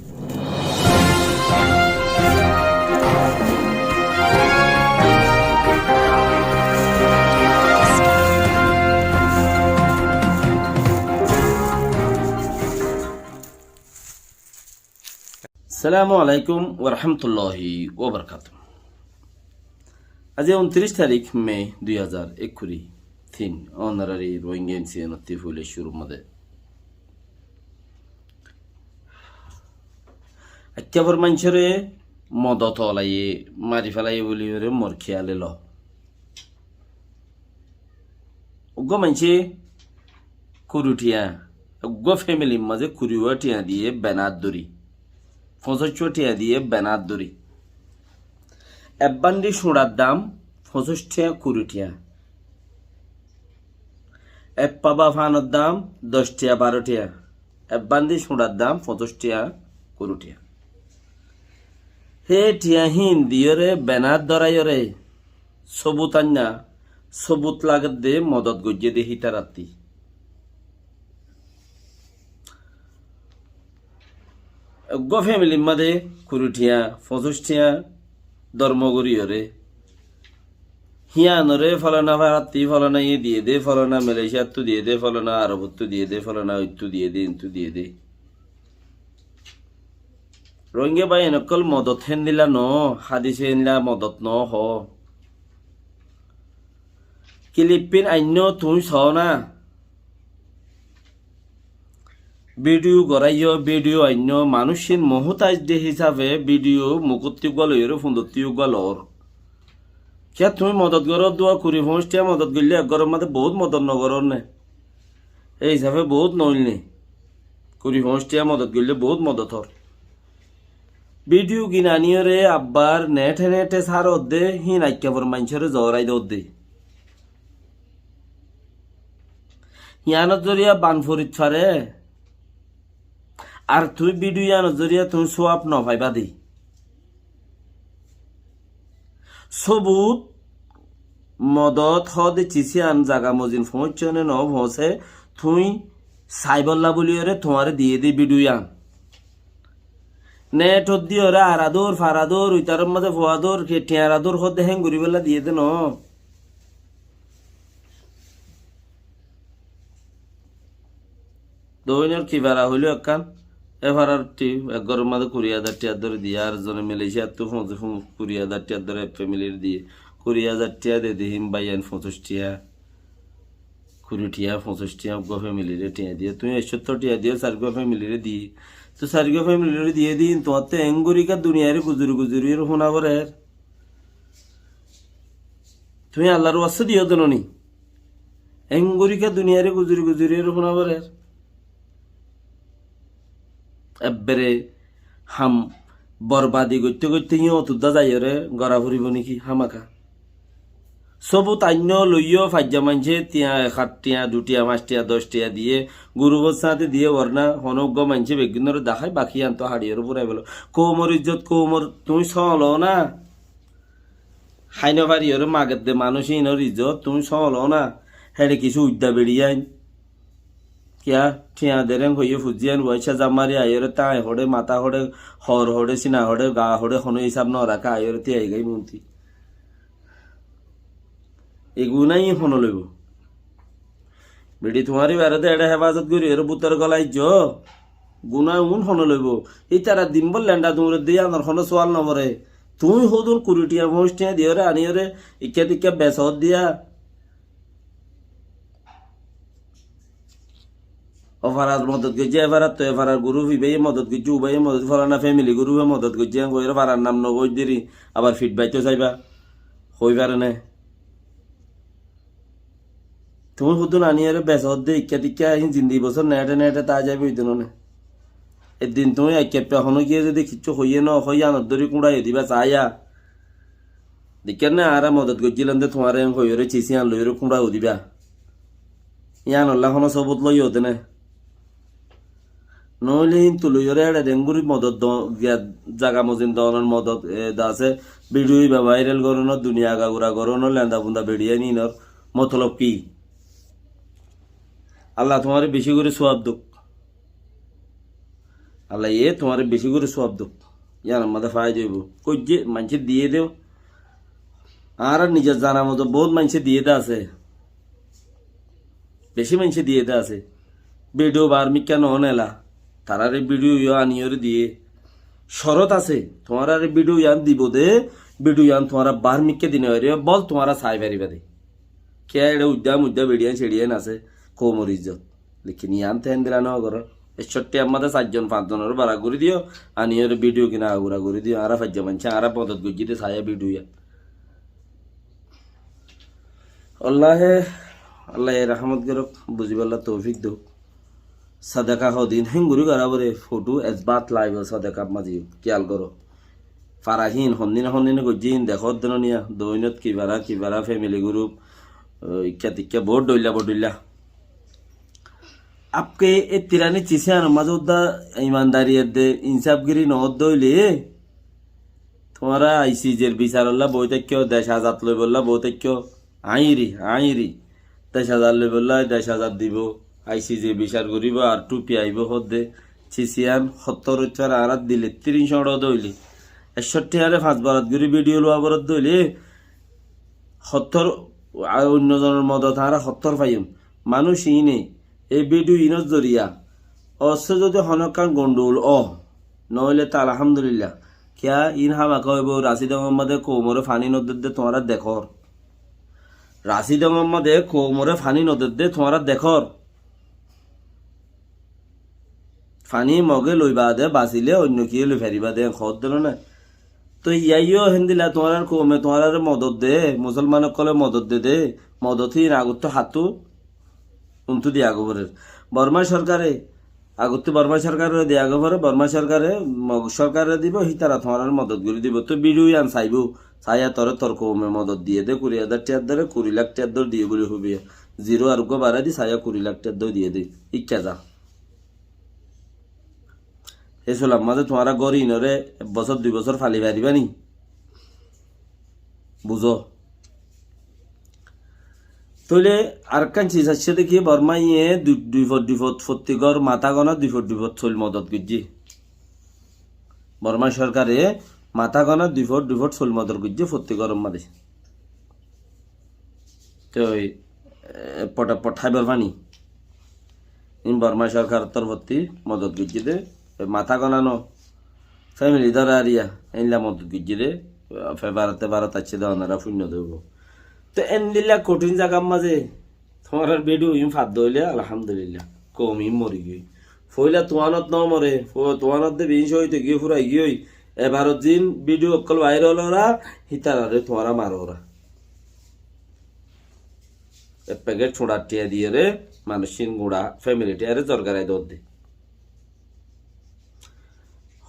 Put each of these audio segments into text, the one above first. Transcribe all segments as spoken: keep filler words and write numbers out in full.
Assalamu alaikum wa rahmatullahi wa barakatuhu. Aijja untiric tarik me dui házar ekkuri tin, onorari Rohingya N C N ottí foila cúrur mazé Aikkáfor maincóre modot olaiyé, mari félaiye buli óre mor kiyal elo. Uggúa maincé kuri thiañ, uggúa femilir mazé kuri thiañ diyé benat dóri, foñsíc thiañ diyé benat dóri. Ek bandi cuñçar dam foñsíc thiañ kuri thiañ. Ek paba fanor dam doc thiañ baró thiañ. Ek bandi cuñçar dam foñsíc thiañ kuri thiañ. Hé thiañ hín diyóre benat dóraiyóre sóbut ainná, sóbut lagedde modot goijjé dé hítarattí. Uggúa femilir mazé kuri thiañ, foñsíc thiañ dormo goríyoré. Híanoré folana farattí folana iye diyé dé, folana Malaysiattú diyé dé, folana Arobottú diyé dé, folana oittú diyé dé, intú diyé dé. Rohingya báiyain ókkol, modot héndilla noó, hádis héndilla modot noó hoó. Kilip ín ainnó tuñí soó ná. Vidiyo goráiyo, vidiyo ainnó, manúic ín muhtáic dé hísafe vidiyo mukótti uggúa loiyóre fundottí uggúa loór. Kiyá tuñí modot goró dé, kuri foñsíc thiañ modot goillé ek góror mazé boóut modot nogorór né? Hé hísafe boóut noóil né? Kuri foñsíc thiañ modot goillé boóut modot ór. Vidiyo gin aníyoré abbar neṭe neṭe sárodde, hín Aikkáfor maincóre zoórai dodde. Yíanor zoriya ban forit fare. Ar tuñí vidiyo yíanor zoriya tuñí suwab nofaibá dé. Sóbut modot hoóde cis yían zaga mozin foóñiccé né nofoóñse, tuñí saibólla bóliyoré tuáñre diyé dé vidiyo yían. Neṭot diyoré aradór, faradór, uitaror mazé fuadór, ke thiañ aradór hoóde héngoríbolla diyé dé noó. Dóinor ki fara hoiló ekkán, e farattí ek góror mazé kuri házar thiañ dóri diyé, ar zone Malaysiattú foñsi fun-, kuri házar thiañ dóri ek femilir diyé, kuri házar thiañ de dé hín báiyain foñsíc thiañ, kuri thiañ, foñsíc thiañ, uggúa femiliré thiañ diyé, tuñí ekcóttor thiañ diyé, sairgúa femiliré diyé, tuñí sairgúa femiliré diyé dé hín tuáñtte engoríka duniyairé guzuri guzuri fúna forer. Tuñí Allar wassá diyó de noní. Engoríka duniyairé guzuri guzuri eré fúna forer. Ebbere ham borbadi goitté goitté yín otudda zaiyoré gora foribó néki hámaka? Sóbut ainnó loiyó faijja maincé tiañ ek hát tiañ, du tiañ, fañs tiañ, doc tiañ diyé, gurubor sáñte diyé, worna honó uggúa maincé beggúnoré dahái, baki yíanto haçiyoré furai felo. Koumor izzot, koumor tuñí sóoñlo ná. Hái nofariyóre magedde manúic ínor izzot tuñí sóoñlo ná, héçe kissú uidda beçiyáin. Kiyá, thiañ derén hoiyé fuzziyáin, uaicá zam mari aiyóre táai hoçé, matá hoçé, hoor hoçé, sína hoçé, gaa hoçé, honó hísab noraké aiyóre tíai gái munti. E guná ín hone loibó? Beçi tuáñr íbaré de eçé hefazot gorí, eré bútor gola aijjó. Guná un hone loibó? Ítara din bór lenda duñredde, yíanor honó sual noforé. Tuñí hodún kuri thiañ, foñs thiañ diyóre aníyoré, ikká tikká besót diya. Ó farar modot goijjé, é farar to, é farar guruf ibáye modot goijjé, ubáye modot, folana femili gurufe modot goijjé, en hoiyóre farar nam nogoijjé deri, abar fit baitó saiba, hoi fare né? Tuñí hodún aníyoré besót de, ikká tikká, hín zindi bosór neṭe neṭe táa zaibo, idin one. Eddin tuñí ekkeppe honó giyé zodi kiccú hoiyé no hoi, yíanor dóri kúñçai diba saáiya. Dekkér né, añára modot goijjílam de tuáñre, en hoiyóre cis yían loiyóre kúñçai diba. Yíanolla honó sóbut loiyó de né? Noóile híntu loiyóre éçe denguri modot do-, giya zaga mozin doonor modot, e, de asé, bidiyo iba báiral gorónor, duniya agagura gorónor, lenda funda beçiyán ínor motolob ki? Allah tuáñre bicí gorí suwab douk. Allaye tuáñre beci gorí suab douk. Yíanor mazé faida óibo. Goijjé, maincé diyé dé. Añára nizor zana moto bout maincé diyé dé asé. Beci maincé diyé dé asé. Bidiyo bar mikká no nela. Taráre bidiyo yó aniyóre diyé. Corot asé. Tuáñrare bidiyo yían dibo dé. Bidiyo yían tuáñra bar mikká di no faribá. Bol tuáñra sai faribá dé. Kiyá eçé uddá muddá beçiyain seçiyain asé. Koumor izzot. Lekin yían te héndilla no gorór. Ekcó thiañr mazé sairjon fañsjonore bara gorí diyo, aniyóre bidiyo gin agura gorí diyo, añára faijja maincé, añára modot goijjí dé saiyá bidiyo yían. Allaye, Allaye rahmot gorók, buzibálla toufik douk. Sadaka hodin héngori gorá foré, foto esbat laibo sadaka mazé, kiyal goró. Fara hín, hondin hondin goijjé hín dekó dé no niya, doinot ki fara, ki fara, family group, o, ikká tikká, bout dhoilla, bout dhoilla. Apke e tirani cisiyanor mazé udda imandari edde, insafgiri no odde óile, tuáñra I C J r bisarolla boi táikko, dec azad loibolla boi táikko, añíri, añíri. Dec azad loibolla, dec azad dibo, I C J bisar goribo, ar tupi aibo hodde, cisiyan hottor óitfar añára dile tirin cóñço de óile. Ekcó thiañre fañs barat gori bidiyo luwa borot de óile, hottor, ar oinno zonor modot añára hottor faiyum. Manúic iíne, e bidiyo inor zoriya, ossé zodi honókkan gondogol ó, noóile to alhamdulillah. Kiyá in hámaka óibo, Rasidongor mazé koumore faní nodedde tuáñra dekór. Rasidongor mazé koumore faní nodedde tuáñra dekór. Faní Moge loi baade basile oinno kiyé loi faribá dé, en hoódde no né. Toi yíaiyó héndilla tuáñrar koume tuáñrare modot de, musolman ókkole modot de de, modot hín agottú hattú untú diya goi forer. Borma sorkare, agottú Borma sorkarere diya goi forer, Borma sorkare Mog sorkarere dibo, hítara tuáñrare modot gorí dibo. Toi bidiyo yían saibo, saiya tore tor koume modot diye de, kuri házar thiañr dóre, kuri lak thiañr dóre diye buli hoibo. Ziro ar uggwá barai di, saiya kuri lak thiañr dóre diye de. Ikká za. Hé sular mazé tuáñra gór inore ek bosór dui bosór fali faribá ni? Buzó. Tóile arekkán ciz aiccé de ki, Bormaiye dui, dui fot dui fot fotti gór matá gona dui fot dui fot soil modot goijjé. Borma sorkare matá gona dui fot dui fot soil modot goijjé fotti góror mazé. Toi, e, pot pot háibar faní. In Borma sorkaror torfótti modot goijjé de, e, matá gona no, family dóra ariya, einla modot goijjé de, e, febarot tebarot aiccé de, onora fuinno dóibo. Te endilla kothin zagar mazé, tuáñrar bidiyo in faddo óile, alhamdulillah, koum in mori giyói. Foila tuánot no more, fo-, tuánot de bin cóhid ói giyói, furai giyói. Ebarot zin bidiyo ókkol viral óra, hítarare tuáñra marora. Ek packet cuñçar thiañ diyore, manúic in guñça family thiañre zorgarai dódde.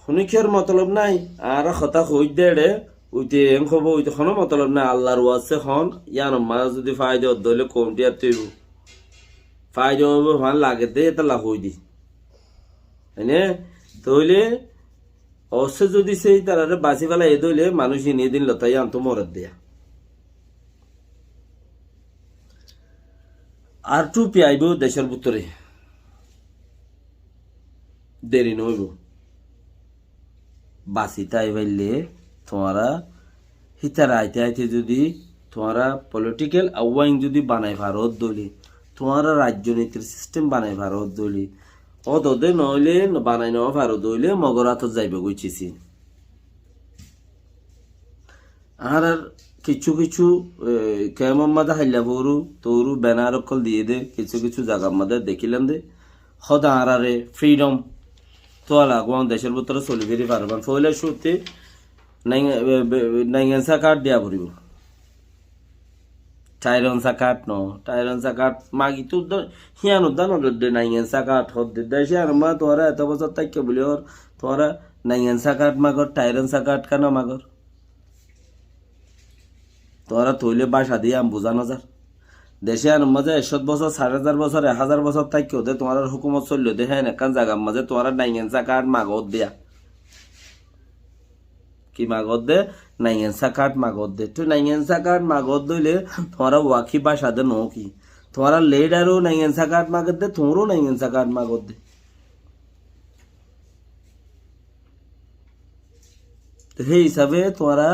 Honó kiyór motolob nái, añára hotá hoóidde eçé, uite en hobo, uite honó motolob nái, Allar waste hon, yíanor mazé zodi faida ódde óile koum thiañttú óibo. Faida óibo, fán lagedde, étalla hoóidi. Ene, tóile, ossé zodi sei tarare basi félai edde óile, manúic ini edin lotá yíanttú moredde. Ar tupi aibó decór bútore. Deri no óibo. Basi tái faille tuáñra hítara aite aite zodi tuáñra political awain zodi banai faro dóile, tuáñra rajnitir system banai faro dóile, ódode noóile banai no faro dóile Mogor átot zaibo goi cisin. Añárar kissú kissú, e, kemor mazé hailla foru, toru, benar ókkol diyé de, kissú kissú zagar mazé dekílam de. Hóde añárare freedom. Tuáñra guán decór bútore soli firi faribán. Foila cúrute naing-, e, be-, be-, naingensa card diya foribó. Taironsa card no, taironsa card magi tu do, híyan udda no dodde naingensa card hodde. Dece ar ma tuáñra eto bosór táikka buli or, tuáñra naingensa card magor, taironsa card kena magor. Tuáñra toile báca diye am buzá no zar. Dece ar mazé ekcót bosór, sari házar bosór, ek házar bosór táikka de tuáñrar hókumot soille de, hén ekkán zagar mazé tuáñra naingensa card magodde. Ki magodde? Naingensa card magodde. Te naingensa card magodde óile tuáñra waki báca de no ki? Tuáñra leader ó naingensa card magodde, tuáñró naingensa card magodde. Te hé hísabe tuáñra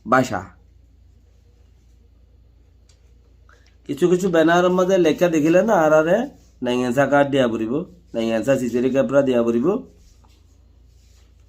báca. Kissú kissú benar or mazé lekká dekíle na, añárare naingensa kaád diya foribó, naingensa sisiri kebra diya foribó.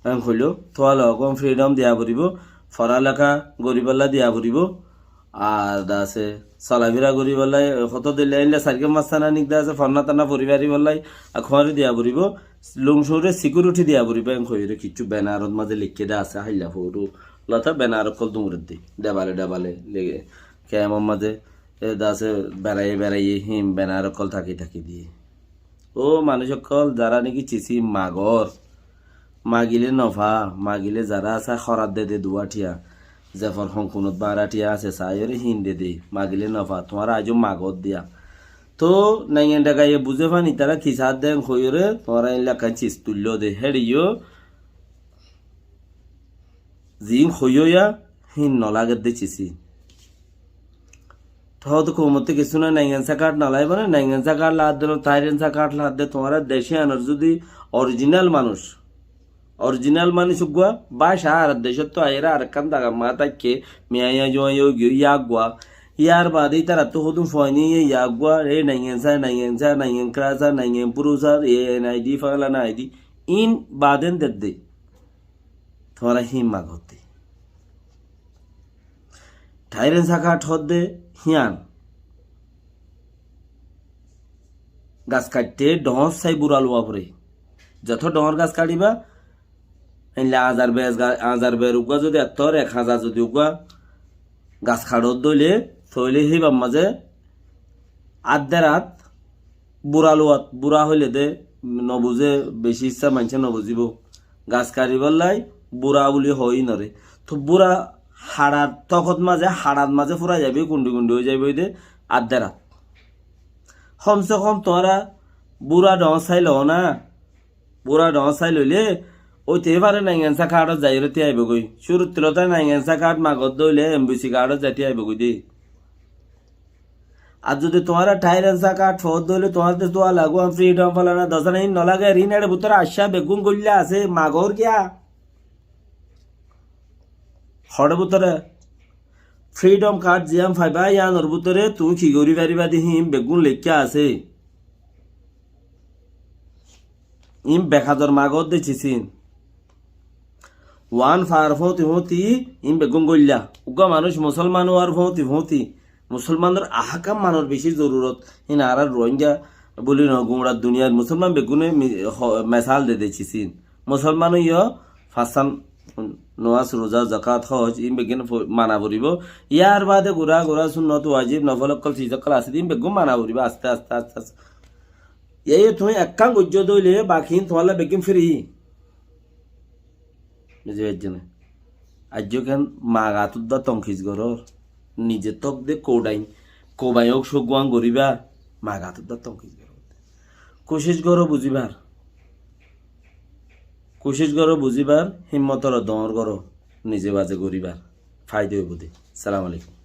Eén hoiló, tuáñra logon fridom diya foribó, fora leká goríbolla diya foribó. Ar de asé, solafira goríbolla, hoto dile ailla sairgán fañsgán anik de asé, fonná tanná fori faribólla, ar kuáñri diya foribó, lungcure sikiuriti diya foribó, eén hoiyóre kissú benar or mazé lekké de asé, háilla foru. Lota benar okkol duñredde, debale debale lege, kemor mazé, e de asé, beraiye beraiye hín benar okkol táki táki diye. Ó manúic okkol, zará niki cisí magor, magile nofa, magile zará asé horat dede duwa thiya, zefor honkunot bara thiya asé, saiyóre hín dede, magile nofa, tuáñra aijó magor diya. Tóu naingan dhakaiye buzé fán itará ki saádde hoiyóre, tuáñra eén lekkán cis tuilló de, héçe yó ziín hoiyó ya, hín nolagedde cisí. Tóu hoóde koumottú kissú nái, naingensa kaád nolaibó né, naingensa kaád laádde no, tháirensa kaád laádde, tuáñra decíyanor zudi orijinal manúic, orijinal manúic uggúa, báca añárar decóttu aiyóre arekkán dagar mazé táikke, miyaiya juaiya óigiyoi, yá uggúa. Yar baade ítarattú hodún fuain óiye yá uggúa, e naingensa, naingensa, naingen krasa, naingen purusa, e en aidi, fálana aidi, iín baden dedde. Tuáñra hín magódde. Tháirensa kaád hoódde híyan. Gas kaiththé dhoóñr sai bura luwa foré. Zotó dhoóñr gas kaçibá, eilla añzar ber ga-, añzar ber uggúa zodi ettór ek hañzar zodi uggúa gas kaçódde óile, tóile híbar mazé adder at bura luwat, bura hoile de nobuzé, beci issá maincé nobuzíbo. Gas kaçibállai bura buli hoói noré. Tóu bura haçar tókot mazé, haçat mazé fúrai zaibói, kundi kundi ói zaibói de adder at. Hom se hom tuáñra bura dhoóñr sai loó na. Bura dhoóñr sai loile, óite fare naingensa kaáçot zaiyóre tíai aibógoi. Cúrut tulóta naingensa kaáç magódde óile embesi kaáçot zai tíai aibógoi de. Ar zodi tuáñra tháirensa kaáç foódde óile tuáñra de tuáñra laguán fridom fálana dosana hín noláge, rin eçe bútore aiccá beggún góilla asé, magór giyá. Hoçé bútore fridom kaáç ziyán faibá, yíanor bútore tuñí ki gorí faribá de hín beggún leikká asé. Iín bekador magódde cisín. Uán faar fóñti fóñti iín beggún góilla. Uggúa manúic musólman uwár fóñti fóñti, musólmanor ahkam manor beci zorurot. Hín añárar Ruáingga buli no, guñçar duniyair musólman beggúne mi-, ho-, mesal dede cisín. Musólman óiyo fañssán nomás, ruza, zakat, hoj, iín beggún fo-, mana foribó. Yar baade gura gura sunnot, wajib, nofol okkol, ciz okkol asé de, iín beggún mana foribó aste aste aste aste. Yíaye tuñí ekkán goijjó de óile, bakiín tuáñlla beggín firi. Buzí faijjó né? Aijjó ken maga tuddá tonkis gorór. Nize tók de koudain, koubain ók cógguán goríba, maga tuddá tonkis gorór. Kucíc goró buzíbar. Kucíc goró buzíbar, hímmot ore doóñr goró, nize baze goríbar. Faida óibo de. Assalamu alaikum.